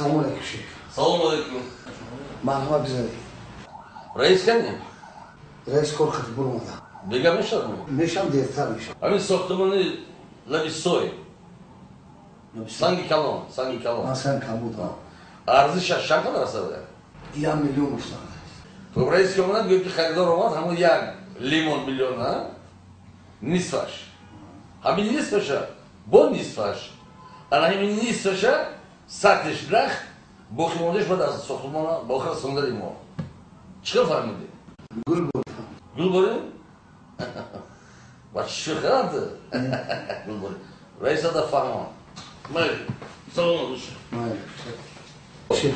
Салом алейкум, шеф. Салом алейкум. Марҳамат, бизанед. Раис кани? Раис кор хати буромада. Бега мешавад? Мешам, дертар мешавад. Ҳамин сохтмони лаби сой. Санги калон, санги калон. Ман санги калон. Арзишаш чанд қадар аст? 1 миллион гуфтанд. Хуб, раис ки омаданд, гӯяд, ки харидор омад, ҳамон як лимон миллион, а? Нисфаш. Ҳамин нисфаша, бо нисфаш. Ана ҳамин нисфаша, сатиш нах, боқимондааш баъд аз сохтмона ба охир расондани мо. Чӣ хел фаҳмидӣ? Гул борем. Гул борем? Ба чӣ шӯхианд? Гул борем. Раис ада фаҳмон. Майли. Салом алейкум. Майли. Шеф,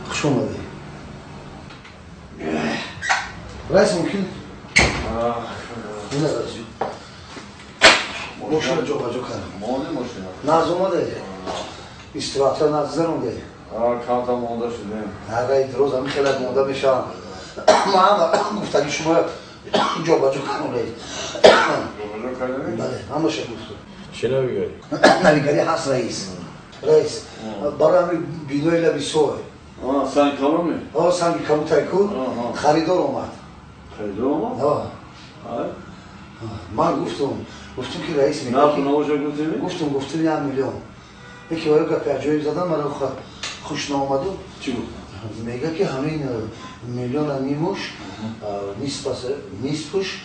хуш омадӣ. Раис, мумкин? Ина, раис. Мошина ҷобаҷо кардам. Монди мошина? Наз омаде. Истироҳатро наз гузаронде. Камтар монда шудем. Ага, роз ҳами хеле монда мешавам. Ман гуфтаги шумо ҷобаҷо кардам, раис. Ҷобаҷо кардем? Бале, ҳамаша гуфтам. Чӣ навигарӣ? Навигарӣ ҳаст, раис. Раис, барои ҳами бинои лаби сой. Санги каломе? О, санги кабутай ку, харидор омад. Харидор омад? Ман гуфтум, ки раис нарху навоша гуфтеми? Гуфтум, 1 миллион. Яке оё гапи аҷоиб задан, маро хуш наомаду. Чӣ гуфт? Мега, ки ҳамин миллиона нимуш, нисфуш,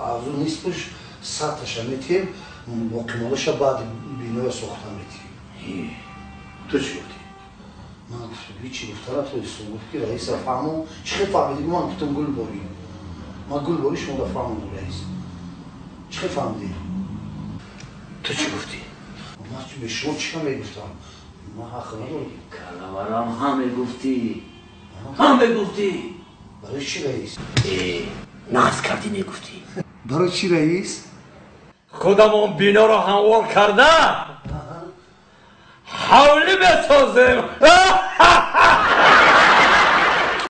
азу нисфуш саташа метиҳем, боқимондаша баъди биноя сохта метиҳем. Ту чӣ гуфтӣ? Ман гуфтум, ҳичи гуфта натонистум. Гуфт, ки раиса фаҳмон. Чӣ хел фаҳмидӣ? Ман гуфтум, гул борӣ. Ман гул борӣ шумо да фаҳмондум, раис. Чӣ хел фаҳмидӣ? Ту чӣ гуфтӣ? Ман бе шумо чӣ мегуфтам? Ман ҳақ надорам. Калаварам, ҳам мегуфтӣ, ҳам мегуфтӣ. Барои чӣ, раис? Э, нағз кардӣ, мегуфтӣ. Барои чӣ, раис? Худамон биноро ҳамвор карда, ҳавлӣ месозем.